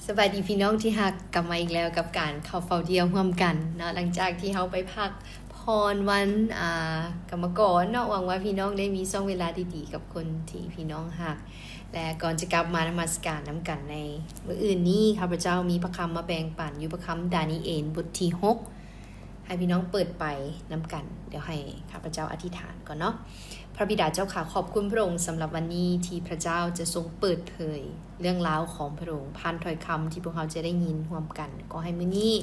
ສະບາຍດີພີ່ນ້ອງທີ່ຮັກ, ກັບມາອີກແລ້ວກັບການເຂົ້າເຝົ້າດ່ຽວຮ່ວມກັນເນາະ, ຫຼັງຈາກທີ່ເຮົາໄປພັກຜ່ອນວັນ ອ່າ ກຳມະກອນເນາະ. ຫວັງວ່າພີ່ນ້ອງໄດ້ມີຊ່ວງເວລາດີໆກັບຄົນທີ່ພີ່ນ້ອງຮັກ. ແລະ ກ່ອນຈະກັບມານະມັດສະການນຳກັນໃນມື້ອື່ນນີ້, ຂ້າພະເຈົ້າມີພະຄຳມາແບ່ງປັນຢູ່ພະຄຳດານີເອນບົດທີຫົກ ໃຫ້ພີ່ນ້ອງເປີດໄປນຳກັນ. ດຽວໃຫ້ຂ້າພະເຈົ້າອະທິຖານກ່ອນເນາະ. ພະບິດາເຈົ້າຂ້າ, ຂອບຄຸນພະອົງສຳລັບວັນນີ້ທີ່ພະເຈົ້າຈະຊົງເປີດເຜີຍເລື່ອງລາວຂອງພະອົງ ຜ່ານຖ້ອຍຄຳທີ່ພວກເຮົາຈະໄດ້ຍິນຮ່ວມກັນ. ຂໍໃຫ້ມື້ນີ້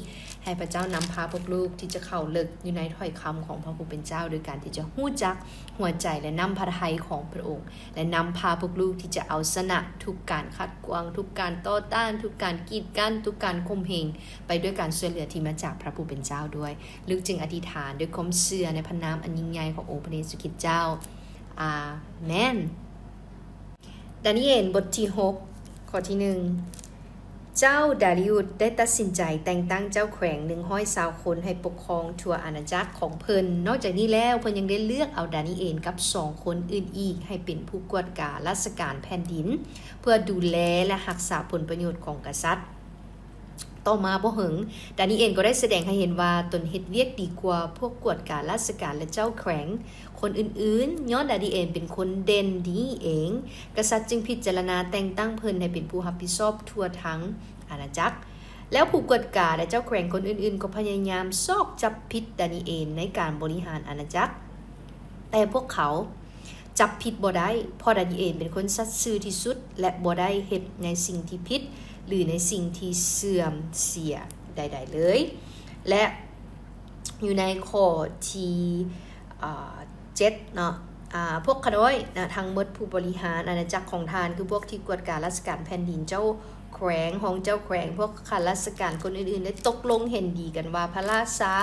ໃຫ້ພະເຈົ້ານຳພາພວກລູກທີ່ຈະເຂົ້າເລິກຢູ່ໃນຖ້ອຍຄຳຂອງພະຜູ້ເປັນເຈົ້າ, ໂດຍການທີ່ຈະຮູ້ຈັກຫົວໃຈ ແລະ ນ້ຳພະໄທຂອງພະອົງ ແລະ ນຳພາພວກລູກທີ່ຈະເອົາຊະນະທຸກການຂັດຂວາງ, ທຸກການຕໍ່ຕ້ານ, ທຸກການກີດກັ້ນ, ທຸກການຂົ່ມເຫງ ໄປດ້ວຍການຊ່ວຍເຫຼືອທີ່ມາຈາກພະຜູ້ເປັນເຈົ້າດ້ວຍ. ລູກຈຶ່ງອະທິຖານດ້ວຍຄວາມເຊື່ອໃນພະນາມອັນຍິ່ງໃຫຍ່ຂອງອົງພະເຢຊູຄຣິດເຈົ້າ. ອາເມນ. ດານີເອນ ບົດທີຫົກ ຂໍ້ທີໜຶ່ງ ເຈົ້າດາຣິອຸດໄດ້ຕັດສິນໃຈແຕ່ງຕັ້ງເຈົ້າແຂວງໜຶ່ງຮ້ອຍຊາວຄົນໃຫ້ປົກຄອງທົ່ວອານາຈັກຂອງເພິ່ນ. ນອກຈາກນີ້ແລ້ວ, ເພິ່ນຍັງໄດ້ເລືອກເອົາດານີເອນກັບສອງຄົນອື່ນອີກໃຫ້ເປັນຜູ້ກວດກາລາຊະການແຜ່ນດິນ ເພື່ອດູແລ ແລະ ຮັກສາຜົນປະໂຫຍດຂອງກະສັດ. ຕໍ່ມາບໍ່ເຫິງ, ດານີເອນກໍໄດ້ສະແດງໃຫ້ເຫັນວ່າຕົນເຮັດວຽກດີກວ່າພວກກວດກາລາຊະການ ແລະ ເຈົ້າແຂວງຄົນອື່ນໆ. ຍ້ອນດານີເອນເປັນຄົນເດັ່ນດີເອງ, ກະສັດຈຶ່ງພິຈາລະນາແຕ່ງຕັ້ງເພິ່ນໃຫ້ເປັນຜູ້ຮັບຜິດຊອບທົ່ວທັງອານາຈັກ. ແລ້ວຜູ້ກວດກາ ແລະ ເຈົ້າແຂວງຄົນອື່ນໆກໍພະຍາຍາມຊອກຈັບຜິດດານີເອນໃນການບໍລິຫານອານາຈັກ. ແຕ່ພວກເຂົາຈັບຜິດບໍ່ໄດ້, ເພາະດານີເອນເປັນຄົນສັດຊື່ທີ່ສຸດ ແລະ ບໍ່ໄດ້ເຮັດໃນສິ່ງທີ່ຜິດ ຫຼື ໃນສິ່ງທີ່ເສື່ອມເສຍໃດໆເລີຍ. ແລະ ຢູ່ໃນຂໍ້ທີ ອາ ເຈັດເນາະ, ອາ ພວກຂ້ານ້ອຍນະ ທັງໝົດຜູ້ບໍລິຫານອານາຈັກຂອງທ່ານ ຄືພວກທີ່ກວດກາລາຊະການແຜ່ນດິນ, ເຈົ້າແຂວງ, ຮອງເຈົ້າແຂວງ, ພວກຂ້າລາຊະການຄົນອື່ນໆ ໄດ້ຕົກລົງເຫັນດີກັນວ່າ ພະລາຊາ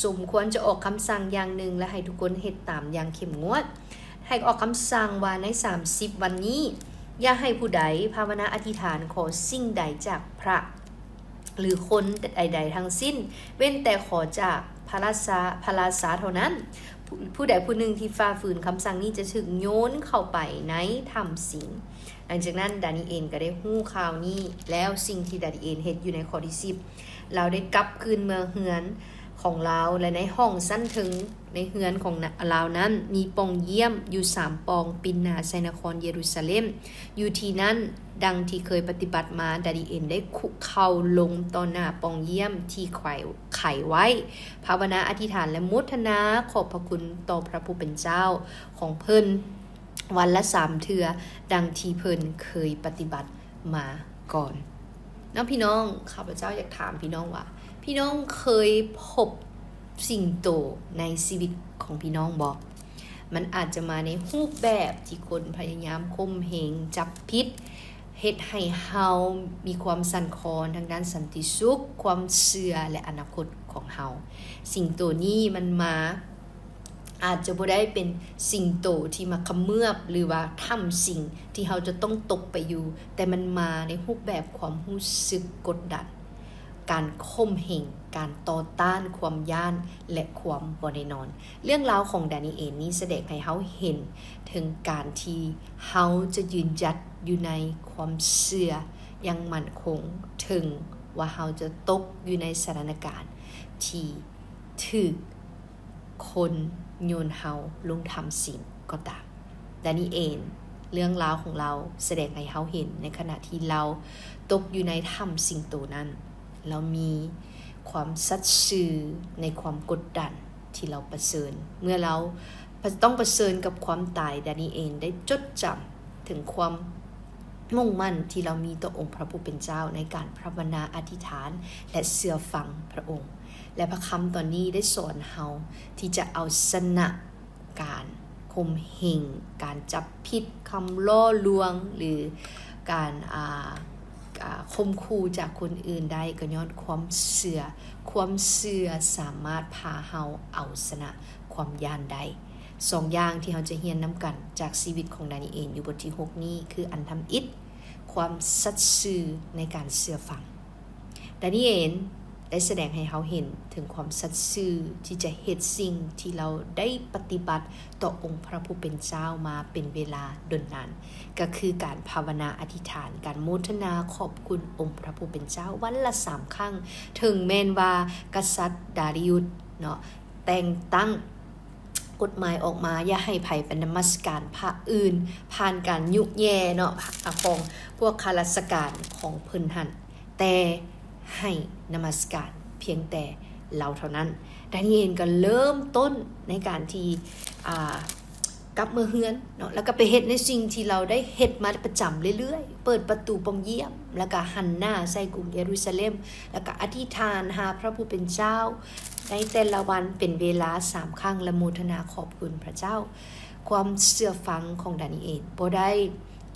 ສົມຄວນຈະອອກຄຳສັ່ງຢ່າງໜຶ່ງ ແລະ ໃຫ້ທຸກຄົນເຮັດຕາມຢ່າງເຂັ້ມງວດ. ໃຫ້ອອກຄຳສັ່ງວ່າໃນສາມສິບວັນນີ້ ຢ່າໃຫ້ຜູ້ໃດພາວະນາອະທິຖານຂໍສິ່ງໃດຈາກພະ ຫຼື ຄົນໃດໆທັງສິ້ນ, ເວັ້ນແຕ່ຂໍຈາກພະລາຊາ, ພະລາຊາເທົ່ານັ້ນ. ຜູ້, ຜູ້ໃດຜູ້ໜຶ່ງທີ່ຝ່າຝືນຄຳສັ່ງນີ້ຈະຖືກໂຍນເຂົ້າໄປໃນຖ້ຳສິງ. ຫຼັງຈາກນັ້ນ ດານີເອນກໍໄດ້ຮູ້ຂ່າວນີ້ແລ້ວ, ສິ່ງທີ່ດານີເອນເຮັດຢູ່ໃນຂໍ້ທີສິບ, ລາວໄດ້ກັບຄືນເມືອເຮືອນຂອງລາວ ແລະ ໃນຫ້ອງຊັ້ນເທິງ ໃນເຮືອນຂອງລາວນັ້ນມີປ່ອງຢ້ຽມຢູ່ສາມປ່ອງປິ່ນໜ້າໃສ່ນະຄອນເຢຣູຊາເລັມ. ຢູ່ທີ່ນັ້ນ, ດັ່ງທີ່ເຄີຍປະຕິບັດມາ, ດານີເອນໄດ້ຄຸເຂົ່າລົງຕໍ່ໜ້າປ່ອງຢ້ຽມທີ່ໄຂ, ໄຂໄວ້, ພາວະນາອະທິຖານ ແລະ ໂມທະນາຂອບພະຄຸນຕໍ່ພະຜູ້ເປັນເຈົ້າຂອງເພິ່ນ ວັນລະສາມເທື່ອ, ດັ່ງທີ່ເພິ່ນເຄີຍປະຕິບັດມາກ່ອນ. ເນາະ ພີ່ນ້ອງ, ຂ້າພະເຈົ້າຢາກຖາມພີ່ນ້ອງວ່າ ພີ່ນ້ອງເຄີຍພົບສິງໂຕໃນຊີວິດຂອງພີ່ນ້ອງບໍ່? ມັນອາດຈະມາໃນຮູບແບບທີ່ຄົນພະຍາຍາມຂົ່ມເຫງ, ຈັບຜິດ, ເຮັດໃຫ້ເຮົາມີຄວາມສັ່ນຄອນທາງດ້ານສັນຕິສຸກ, ຄວາມເຊື່ອ ແລະ ອະນາຄົດຂອງເຮົາ. ສິງໂຕນີ້ມັນມາ ອາດຈະບໍ່ໄດ້ເປັນສິງໂຕທີ່ມາຂະເໝືອບ ຫຼືວ່າຖ້ຳສິງທີ່ເຮົາຈະຕ້ອງຕົກໄປຢູ່, ແຕ່ມັນມາໃນຮູບແບບຄວາມຮູ້ສຶກກົດດັນ, ການຂົ່ມເຫງ, ການຕໍ່ຕ້ານ, ຄວາມຢ້ານ ແລະ ຄວາມບໍ່ແນ່ນອນ. ເລື່ອງລາວຂອງດານີເອນນີ້ສະແດງໃຫ້ເຮົາເຫັນເຖິງການທີ່ເຮົາຈະຢືນຢັດຢູ່ໃນຄວາມເຊື່ອຢ່າງໝັ້ນຄົງ, ເຖິງວ່າເຮົາຈະຕົກຢູ່ໃນສະຖານະການທີ່ຖືກ ຄົນໂຍນເຮົາລົງຖ້ຳສິງກໍຕາມ. ດານີເອນ, ເລື່ອງລາວຂອງລາວສະແດງໃຫ້ເຮົາເຫັນໃນຂະນະທີ່ລາວຕົກຢູ່ໃນຖ້ຳສິງໂຕນັ້ນ, ລາວມີຄວາມສັດຊື່ໃນຄວາມກົດດັນທີ່ລາວປະເຊີນ. ເມື່ອລາວປະ, ຕ້ອງປະເຊີນກັບຄວາມຕາຍ, ດານີເອນໄດ້ຈົດຈຳເຖິງຄວາມ ມຸ່ງໝັ້ນທີ່ລາວມີຕໍ່ອົງພະຜູ້ເປັນເຈົ້າໃນການພາວະນາ, ອະທິຖານ ແລະ ເຊື່ອຟັງພະອົງ. ແລະ ພະຄຳຕອນນີ້ໄດ້ສອນເຮົາທີ່ຈະເອົາຊະນະການຂົ່ມເຫງ, ການຈັບຜິດ, ຄຳຫຼໍ່ລວງ ຫຼື ການ, ອາ, ອາ, ຂົ່ມຂູ່ຈາກຄົນອື່ນໄດ້ ກໍຍ້ອນຄວາມເຊື່ອ. ຄວາມເຊື່ອສາມາດພາເຮົາເອົາຊະນະຄວາມຢ້ານໄດ້. ສອງຢ່າງທີ່ເຮົາຈະຮຽນນຳກັນຈາກຊີວິດຂອງດານີເອນຢູ່ບົດທີຫົກນີ້ ຄືອັນທຳອິດ ຄວາມສັດຊື່ໃນການເຊື່ອຟັງ. ດານີເອນ ໄດ້ສະແດງໃຫ້ເຮົາເຫັນເຖິງຄວາມສັດຊື່ທີ່ຈະເຮັດສິ່ງທີ່ລາວໄດ້ປະຕິບັດຕໍ່ອົງພະຜູ້ເປັນເຈົ້າມາເປັນເວລາດົນນານ, ກໍຄືການພາວະນາອະທິຖານ, ການໂມທະນາຂອບຄຸນອົງພະຜູ້ເປັນເຈົ້າວັນລະສາມຄັ້ງ. ເຖິງແມ່ນວ່າກະສັດດາຣິອຸດເນາະ ແຕ່ງຕັ້ງ ກົດໝາຍອອກມາ ຢ່າໃຫ້ໃຜໄປນະມັດສະການພະອື່ນ ຜ່ານການຍຸແຍ່ເນາະ ຂອງພວກຂ້າລາຊະການຂອງເພິ່ນຫັ້ນ, ແຕ່ໃຫ້ນະມັດສະການພຽງແຕ່ລາວເທົ່ານັ້ນ. ດານີເອນກໍເລີ່ມຕົ້ນໃນການທີ່ ອ່າ ກັບເມືອເຮືອນເນາະ ແລ້ວກໍໄປເຮັດໃນສິ່ງທີ່ລາວໄດ້ເຮັດມາປະຈຳເລື້ອຍໆ, ເປີດປະຕູປ່ອງຢ້ຽມ ແລ້ວກໍຫັນໜ້າໃສ່ກຸງເຢຣູຊາເລັມ ແລ້ວກໍອະທິຖານຫາພະຜູ້ເປັນເຈົ້າ ໃນແຕ່ລະວັນເປັນເວລາສາມຄັ້ງ ແລະ ໂມທະນາຂອບຄຸນພະເຈົ້າ. ຄວາມເຊື່ອຟັງຂອງດານີເອນບໍ່ໄດ້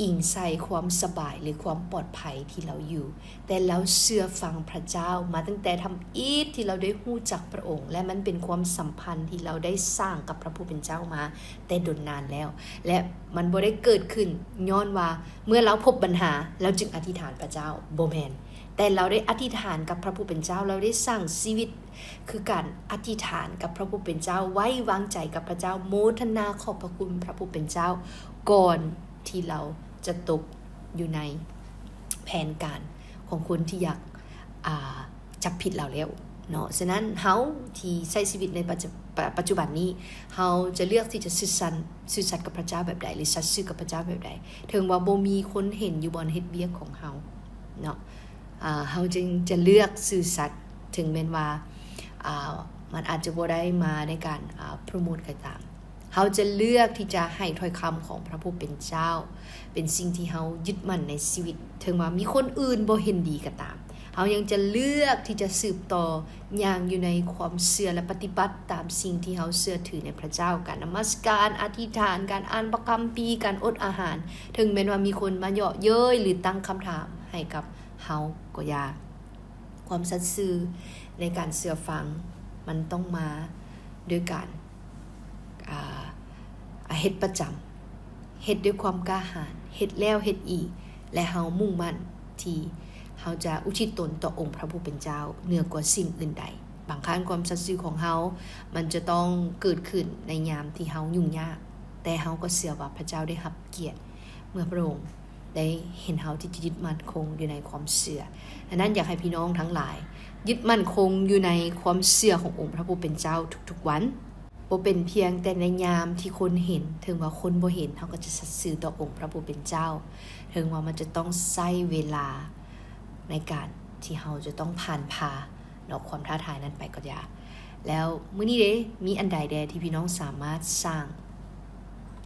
ອີງໃສ່ຄວາມສະບາຍ ຫຼື ຄວາມປອດໄພທີ່ລາວຢູ່, ແຕ່ລາວເຊື່ອຟັງພະເຈົ້າມາຕັ້ງແຕ່ທຳອິດທີ່ລາວໄດ້ຮູ້ຈັກພະອົງ, ແລະ ມັນເປັນຄວາມສຳພັນທີ່ລາວໄດ້ສ້າງກັບພະຜູ້ເປັນເຈົ້າມາແຕ່ດົນນານແລ້ວ, ແລະ ມັນບໍ່ໄດ້ເກີດຂຶ້ນຍ້ອນວ່າເມື່ອລາວພົບບັນຫາ ລາວຈຶ່ງອະທິຖານພະເຈົ້າ, ບໍ່ແມ່ນ. ແຕ່ລາວໄດ້ອະທິຖານກັບພະຜູ້ເປັນເຈົ້າ, ລາວໄດ້ສ້າງຊີວິດ ຄືການອະທິຖານກັບພະຜູ້ເປັນເຈົ້າ, ໄວ້ວາງໃຈກັບພະເຈົ້າ, ໂມທະນາຂອບພະຄຸນພະຜູ້ເປັນເຈົ້າ ກ່ອນທີ່ລາວຈະຕົກຢູ່ໃນແຜນການຂອງຄົນທີ່ຢາກ ອ່າ ຈັບຜິດລາວແລ້ວເນາະ. ສະນັ້ນເຮົາທີ່ໃຊ້ຊີວິດໃນປັດຈຸ ປະ ປັດຈຸບັນນີ້ ເຮົາຈະເລືອກທີ່ຈະຊື່ສັດ ຊື່ສັດກັບພະເຈົ້າແບບໃດ ຫຼື ສັດຊື່ກັບພະເຈົ້າແບບໃດ? ເຖິງວ່າບໍ່ມີຄົນເຫັນຢູ່ບ່ອນເຮັດວຽກຂອງເຮົາເນາະ ອ່າ ເຮົາຈຶ່ງຈະເລືອກຊື່ສັດ, ເຖິງແມ່ນວ່າ ອ່າ ມັນອາດຈະບໍ່ໄດ້ມາໃນການ ອ່າ ໂປຣໂມດກໍຕາມ. ເຮົາຈະເລືອກທີ່ຈະໃຫ້ຖ້ອຍຄຳຂອງພະຜູ້ເປັນເຈົ້າ ເປັນສິ່ງທີ່ເຮົາຍຶດໝັ້ນໃນຊີວິດ, ເຖິງວ່າມີຄົນອື່ນບໍ່ເຫັນດີກໍຕາມ. ເຮົາຍັງຈະເລືອກທີ່ຈະສືບຕໍ່ຍ່າງຢູ່ໃນຄວາມເຊື່ອ ແລະ ປະຕິບັດຕາມສິ່ງທີ່ເຮົາເຊື່ອຖືໃນພະເຈົ້າ, ການນະມັດສະການ, ອະທິຖານ, ການອ່ານພະຄຳພີ, ການອົດອາຫານ, ເຖິງແມ່ນວ່າມີຄົນມາເຍາະເຍີ້ຍ ຫຼື ຕັ້ງຄຳຖາມໃຫ້ກັບເຮົາກໍຢ່າ. ຄວາມສັດຊື່ໃນການເຊື່ອຟັງ ມັນຕ້ອງມາດ້ວຍການ ອ່າ ເຮັດປະຈຳ, ເຮັດດ້ວຍຄວາມກ້າຫານ, ເຮັດແລ້ວເຮັດອີກ, ແລະ ເຮົາມຸ່ງໝັ້ນທີ່ເຮົາຈະອຸທິດຕົນຕໍ່ອົງພະຜູ້ເປັນເຈົ້າເໜືອກວ່າສິ່ງອື່ນໃດ. ບາງຄັ້ງຄວາມສັດຊື່ຂອງເຮົາ ມັນຈະຕ້ອງເກີດຂຶ້ນໃນຍາມທີ່ເຮົາຫຍຸ້ງຍາກ, ແຕ່ເຮົາກໍເຊື່ອວ່າພະເຈົ້າໄດ້ຮັບກຽດເມື່ອພະອົງ ໄດ້ເຫັນເຮົາທີ່ຈະຍຶດໝັ້ນຄົງຢູ່ໃນຄວາມເຊື່ອ. ດັ່ງນັ້ນ ຢາກໃຫ້ພີ່ນ້ອງທັງຫຼາຍຍຶດໝັ້ນຄົງຢູ່ໃນຄວາມເຊື່ອຂອງອົງພະຜູ້ເປັນເຈົ້າທຸກໆວັນ, ບໍ່ເປັນພຽງແຕ່ໃນຍາມທີ່ຄົນເຫັນ, ເຖິງວ່າຄົນບໍ່ເຫັນ, ເຮົາກໍຈະສັດຊື່ຕໍ່ອົງພະຜູ້ເປັນເຈົ້າ, ເຖິງວ່າມັນຈະຕ້ອງໃຊ້ເວລາໃນການທີ່ເຮົາຈະຕ້ອງຜ່ານຜ່າ ເນາະ ຄວາມທ້າທາຍນັ້ນໄປກໍຢ່າ. ແລ້ວມື້ນີ້ເດ ມີອັນໃດແດ່ທີ່ພີ່ນ້ອງສາມາດສ້າງ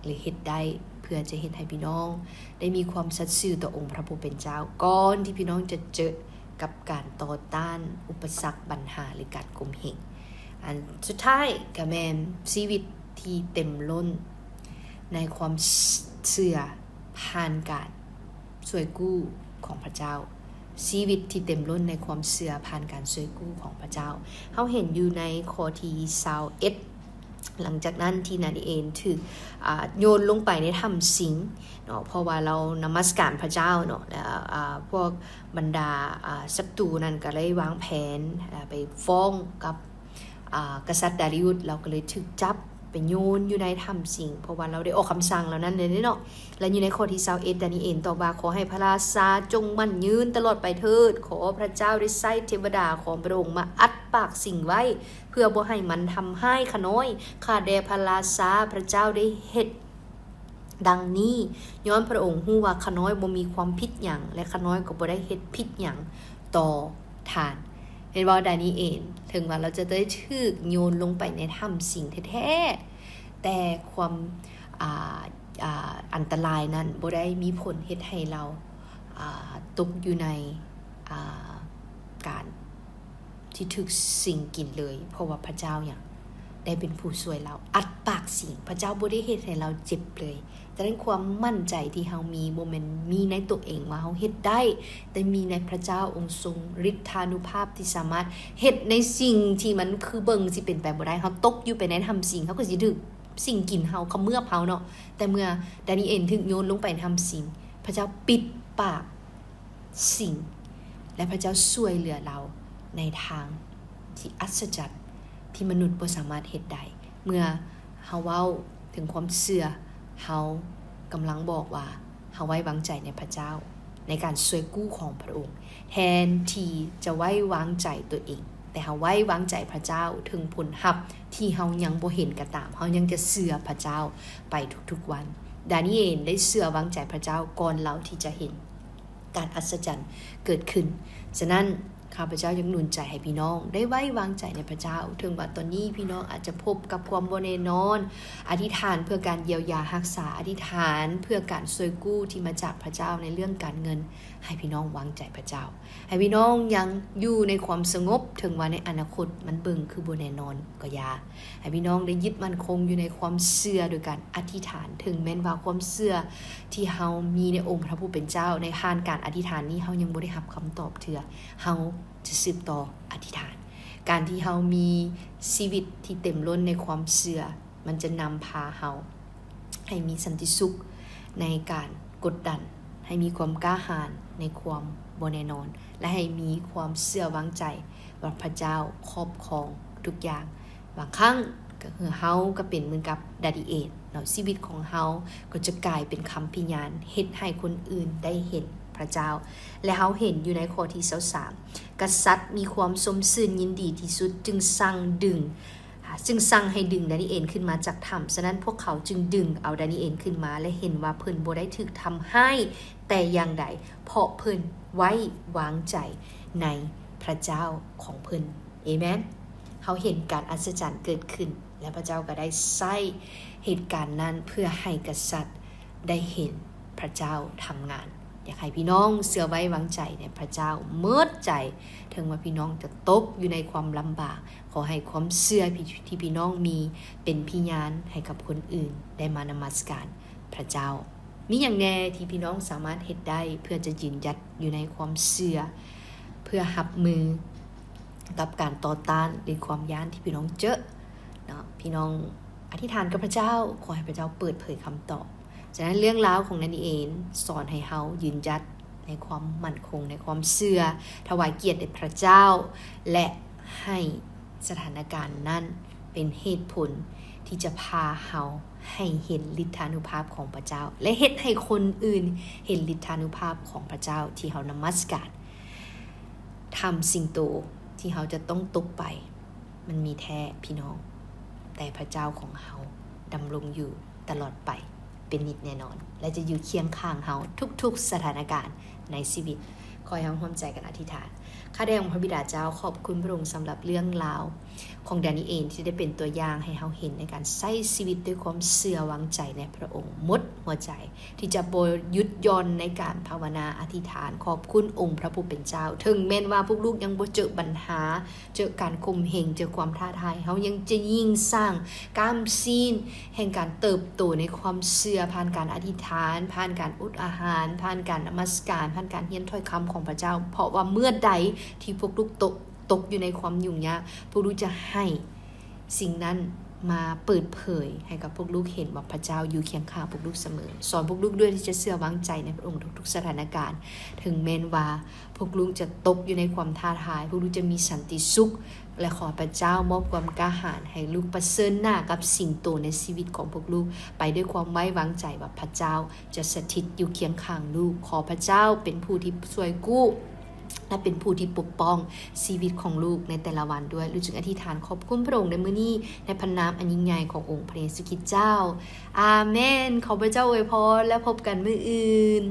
ຫຼື ເຮັດໄດ້ ເພື່ອຈະເຮັດໃຫ້ພີ່ນ້ອງໄດ້ມີຄວາມສັດຊື່ຕໍ່ອົງພະຜູ້ເປັນເຈົ້າ ກ່ອນທີ່ພີ່ນ້ອງຈະເຈີກັບການຕໍ່ຕ້ານ ອຸປະສັກ ບັນຫາ ຫຼື ການຂົ່ມເຫງ? ອັນສຸດທ້າຍກໍແມ່ນຊີວິດທີ່ເຕັມລົ້ນໃນຄວາມເຊື່ອ ຜ່ານການ ຊ່ວຍກູ້ຂອງພະເຈົ້າ, ຊີວິດທີ່ເຕັມລົ້ນໃນຄວາມເຊື່ອຜ່ານການຊ່ວຍກູ້ຂອງພະເຈົ້າ. ເຮົາເຫັນຢູ່ໃນຂໍ້ທີຊາວເອັດ ຫຼັງຈາກນັ້ນທີ່ດານີເອນຖືກ ອ່າ ໂຍນລົງໄປໃນຖ້ຳສິງເນາະ, ເພາະວ່າລາວນະມັດສະການພະເຈົ້າເນາະ, ແລ້ວ ອ່າ ພວກບັນດາ ອ່າ ສັດຕູນັ້ນກໍເລີຍວາງແຜນ ອ່າ ໄປຟ້ອງກັບ ອ່າ ກະສັດດາຣິອຸດ, ລາວກໍເລີຍຖືກຈັບໄປໂຍນຢູ່ໃນຖ້ຳສິງ ເພາະວ່າລາວໄດ້ອອກຄຳສັ່ງເຫຼົ່ານັ້ນເດ້ເນາະ. ແລະ ຢູ່ໃນຂໍ້ທີຊາວເອັດ ດານີເອນຕອບວ່າ, ຂໍໃຫ້ພະລາຊາຈົ່ງໝັ້ນຍືນຕະຫຼອດໄປເທີດ, ຂໍພະເຈົ້າໄດ້ໃຊ້ເທວະດາຂອງພະອົງມາອັດປາກສິງໄວ້ ເພື່ອບໍ່ໃຫ້ມັນທຳຮ້າຍຂ້ານ້ອຍ. ຂ້າແດ່ພະລາຊາ, ພະເຈົ້າໄດ້ເຮັດ ດັ່ງນີ້, ຍ້ອນພະອົງຮູ້ວ່າຂ້ານ້ອຍບໍ່ມີຄວາມຜິດຫຍັງ ແລະ ຂ້ານ້ອຍກໍບໍ່ໄດ້ເຮັດຜິດຫຍັງຕໍ່ທ່ານ. ເຫັນບໍ່ ດານີເອນ ເຖິງວ່າລາວຈະໄດ້ຖືກໂຍນລົງໄປໃນຖ້ຳສິງແທ້ໆ, ແຕ່ຄວາມ ອ່າ ອ່າ ອັນຕະລາຍນັ້ນບໍ່ໄດ້ມີຜົນເຮັດໃຫ້ລາວ ອ່າ ຕົກຢູ່ໃນ ອ່າ ການ ທີ່ຖືກສິງກິນເລີຍ, ເພາະວ່າພະເຈົ້າຫຍັງ ໄດ້ເປັນຜູ້ຊ່ວຍລາວ ອັດປາກສິງ. ພະເຈົ້າບໍ່ໄດ້ເຮັດໃຫ້ລາວເຈັບເລີຍ. ສະນັ້ນ ຄວາມໝັ້ນໃຈທີ່ເຮົາມີ ບໍ່ແມ່ນມີໃນຕົວເອງວ່າເຮົາເຮັດໄດ້, ແຕ່ມີໃນພະເຈົ້າ. ອົງຊົງລິດທານຸພາບທີ່ສາມາດເຮັດໃນສິ່ງທີ່ມັນຄືເບິ່ງຊິເປັນໄປບໍ່ໄດ້. ເຮົາຕົກຢູ່ໄປໃນຖ້ຳສິງ, ເຮົາກໍຊິຖືກສິງກິນເຮົາ, ຂະເໝືອບເຮົາເນາະ. ແຕ່ເມື່ອດານີເອນຖືກໂຍນລົງໄປໃນຖ້ຳສິງ, ພະເຈົ້າປິດປາກ ສິ່ງ ແລະ ພະເຈົ້າຊ່ວຍເຫຼືອລາວ ໃນທາງທີ່ອັດສະຈັນ ທີ່ມະນຸດບໍ່ສາມາດເຮັດໄດ້. ເມື່ອເຮົາເວົ້າເຖິງຄວາມເຊື່ອ, ເຮົາກຳລັງບອກວ່າເຮົາໄວ້ວາງໃຈໃນພະເຈົ້າ ໃນການຊ່ວຍກູ້ຂອງພະອົງ ແທນທີ່ຈະໄວ້ວາງໃຈຕົວເອງ, ແຕ່ເຮົາໄວ້ວາງໃຈພະເຈົ້າ. ເຖິງຜົນຮັບທີ່ເຮົາຍັງບໍ່ເຫັນກໍຕາມ, ເຮົາຍັງຈະເຊື່ອພະເຈົ້າໄປທຸກໆວັນ. ດານີເອນໄດ້ເຊື່ອວາງໃຈພະເຈົ້າກ່ອນເຮົາທີ່ຈະເຫັນການອັດສະຈັນເກີດຂຶ້ນ. ສະນັ້ນ, ຂ້າພະເຈົ້າຢາກໜູນໃຈໃຫ້ພີ່ນ້ອງໄດ້ໄວ້ວາງໃຈໃນພະເຈົ້າ. ເຖິງວ່າຕອນນີ້ພີ່ນ້ອງອາດຈະພົບກັບຄວາມບໍ່ແນ່ນອນ, ອະທິຖານເພື່ອການຢຽວຢາຮັກສາ, ອະທິຖານເພື່ອການຊ່ວຍກູ້ທີ່ມາຈາກພະເຈົ້າໃນເລື່ອງການເງິນ, ໃຫ້ພີ່ນ້ອງວາງໃຈພະເຈົ້າ. ໃຫ້ພີ່ນ້ອງຍັງຢູ່ໃນຄວາມສະຫງົບ, ເຖິງວ່າໃນອະນາຄົດມັນເບິ່ງຄືບໍ່ແນ່ນອນກໍຢ່າ. ໃຫ້ພີ່ນ້ອງໄດ້ຍຶດໝັ້ນຄົງຢູ່ໃນຄວາມເຊື່ອໂດຍການອະທິຖານ. ເຖິງແມ່ນວ່າຄວາມເຊື່ອທີ່ເຮົາມີໃນອົງພະຜູ້ເປັນເຈົ້າ, ໃນຜ່ານການອະທິຖານນີ້ເຮົາຍັງບໍ່ໄດ້ຮັບຄຳຕອບເທື່ອ, ເຮົາຈະສືບຕໍ່ອະທິຖານ. ການທີ່ເຮົາມີຊີວິດທີ່ເຕັມລົ້ນໃນຄວາມເຊື່ອ, ມັນຈະນຳພາເຮົາໃຫ້ມີສັນຕິສຸກໃນການກົດດັນ, ໃຫ້ມີຄວາມກ້າຫານໃນຄວາມບໍ່ແນ່ນອນ ແລະ ໃຫ້ມີຄວາມເຊື່ອວາງໃຈວ່າພະເຈົ້າຄອບຄອງທຸກຢ່າງ. ບາງຄັ້ງກໍຄືເຮົາກໍເປັນເໝືອນກັບດານີເອນເນາະ, ຊີວິດຂອງເຮົາກໍຈະກາຍເປັນຄຳພະຍານ ເຮັດໃຫ້ຄົນອື່ນໄດ້ເຫັນພະເຈົ້າ. ແລະ ເຮົາເຫັນຢູ່ໃນຂໍ້ທີຊາວສາມ, ກະສັດມີຄວາມຊົມຊື່ນຍິນດີທີ່ສຸດ ຈຶ່ງສັ່ງດຶງ ອ່າ ຈຶ່ງສັ່ງໃຫ້ດຶງດານີເອນຂຶ້ນມາຈາກຖ້ຳ. ສະນັ້ນພວກເຂົາຈຶ່ງດຶງເອົາດານີເອນຂຶ້ນມາ ແລະ ເຫັນວ່າເພິ່ນບໍ່ໄດ້ຖືກທຳຮ້າຍແຕ່ຢ່າງໃດ, ເພາະເພິ່ນໄວ້ວາງໃຈໃນພະເຈົ້າຂອງເພິ່ນ. ເອເມນ. ເຮົາເຫັນການອັດສະຈັນເກີດຂຶ້ນ ແລະ ພະເຈົ້າກໍໄດ້ໃຊ້ເຫດການນັ້ນເພື່ອໃຫ້ກະສັດ ໄດ້ເຫັນພະເຈົ້າທຳງານ. ຢາກໃຫ້ພີ່ນ້ອງເຊື່ອໄວ້ວາງໃຈໃນພະເຈົ້າໝົດໃຈ, ເຖິງວ່າພີ່ນ້ອງຈະຕົກຢູ່ໃນຄວາມລຳບາກ, ຂໍໃຫ້ຄວາມເຊື່ອທີ່ ທີ່ພີ່ນ້ອງມີເປັນພະຍານໃຫ້ກັບຄົນອື່ນໄດ້ມານະມັດສະການພະເຈົ້າ. ມີຫຍັງແດ່ທີ່ພີ່ນ້ອງສາມາດເຮັດໄດ້ເພື່ອຈະຢືນຢັດຢູ່ໃນຄວາມເຊື່ອ, ເພື່ອຮັບມື ກັບການຕໍ່ຕ້ານ ຫຼື ຄວາມຢ້ານທີ່ພີ່ນ້ອງເຈີເນາະ, ພີ່ນ້ອງອະທິຖານກັບພະເຈົ້າ, ຂໍໃຫ້ພະເຈົ້າເປີດເຜີຍຄຳຕອບ. ສະນັ້ນເລື່ອງລາວຂອງດານີເອນສອນໃຫ້ເຮົາຢືນຢັດໃນຄວາມໝັ້ນຄົງ, ໃນຄວາມເຊື່ອ, ຖວາຍກຽດແດ່ພະເຈົ້າ ແລະ ໃຫ້ສະຖານະການນັ້ນເປັນເຫດຜົນທີ່ຈະພາເຮົາໃຫ້ເຫັນລິດທານຸພາບຂອງພະເຈົ້າ ແລະ ເຮັດໃຫ້ຄົນອື່ນເຫັນລິດທານຸພາບຂອງພະເຈົ້າທີ່ເຮົານະມັດສະການ. ຖ້ຳສິງໂຕທີ່ເຮົາຈະຕ້ອງຕົກໄປ ມັນມີແທ້ພີ່ນ້ອງ, ແຕ່ພະເຈົ້າຂອງເຮົາດຳລົງຢູ່ຕະຫຼອດໄປເປັນນິດແນ່ນອນ ແລະ ຈະຢູ່ຄຽງຂ້າງເຮົາທຸກໆສະຖານະການໃນຊີວິດ. ຂໍໃຫ້ເຮົາຮ່ວມໃຈກັນອະທິຖານ. ຂ້າແດ່ອົງພະບິດາເຈົ້າ, ຂອບຄຸນພະອົງສຳລັບເລື່ອງລາວຂອງດານີເອນ ທີ່ໄດ້ເປັນຕົວຢ່າງໃຫ້ເຮົາເຫັນໃນການໃຊ້ຊີວິດດ້ວຍຄວາມເຊື່ອວາງໃຈໃນພະອົງໝົດຫົວໃຈ. ທີ່ຈະບໍ່ຢຸດຢ່ອນໃນການພາວະນາອະທິຖານ ຂອບຄຸນອົງພະຜູ້ເປັນເຈົ້າ. ເຖິງແມ່ນວ່າພວກລູກຍັງບໍ່ເຈີບັນຫາ, ເຈີການຂົ່ມເຫງ, ເຈີຄວາມທ້າທາຍ, ເຮົາຍັງຈະຍິ່ງສ້າງກ້າມຊີ້ນແຫ່ງການເຕີບໂຕໃນຄວາມເຊື່ອ, ຜ່ານການອະທິຖານ, ຜ່ານການອົດອາຫານ, ຜ່ານການນະມັດສະການ, ຜ່ານການຮຽນຖ້ອຍຄຳຂອງພະເຈົ້າ. ເພາະວ່າເມື່ອໃດທີ່ພວກລູກຕົກ, ຕົກຢູ່ໃນຄວາມຫຍຸ້ງຍາກ, ພວກລູກຈະໃຫ້ ສິ່ງນັ້ນມາເປີດເຜີຍໃຫ້ກັບພວກລູກເຫັນວ່າພະເຈົ້າຢູ່ຄຽງຂ້າງພວກລູກສະເໝີ. ສອນພວກລູກດ້ວຍທີ່ຈະເຊື່ອວາງໃຈໃນພະອົງທຸກໆສະຖານະການ. ເຖິງແມ່ນວ່າພວກລູກຈະຕົກຢູ່ໃນຄວາມທ້າທາຍ, ພວກລູກຈະມີສັນຕິສຸກ, ແລະ ຂໍພະເຈົ້າມອບຄວາມກ້າຫານໃຫ້ລູກປະເຊີນໜ້າກັບສິງໂຕໃນຊີວິດຂອງພວກລູກ ໄປດ້ວຍຄວາມໄວ້ວາງໃຈວ່າພະເຈົ້າ ຈະສະຖິດຢູ່ຄຽງຂ້າງລູກ. ຂໍພະເຈົ້າເປັນຜູ້ທີ່ຊ່ວຍກູ້ ແລະ ເປັນຜູ້ທີ່ປົກປ້ອງຊີວິດຂອງລູກໃນແຕ່ລະວັນດ້ວຍ. ລູກຈຶ່ງອະທິຖານຂອບຄຸນພະອົງໃນມື້ນີ້ ໃນພະນາມອັນຍິ່ງໃຫຍ່ຂອງອົງພະເຢຊູຄຣິດເຈົ້າ. ອາເມນ. ຂໍພະເຈົ້າອວຍພອນ ແລະ ພົບກັນມື້ອື່ນ.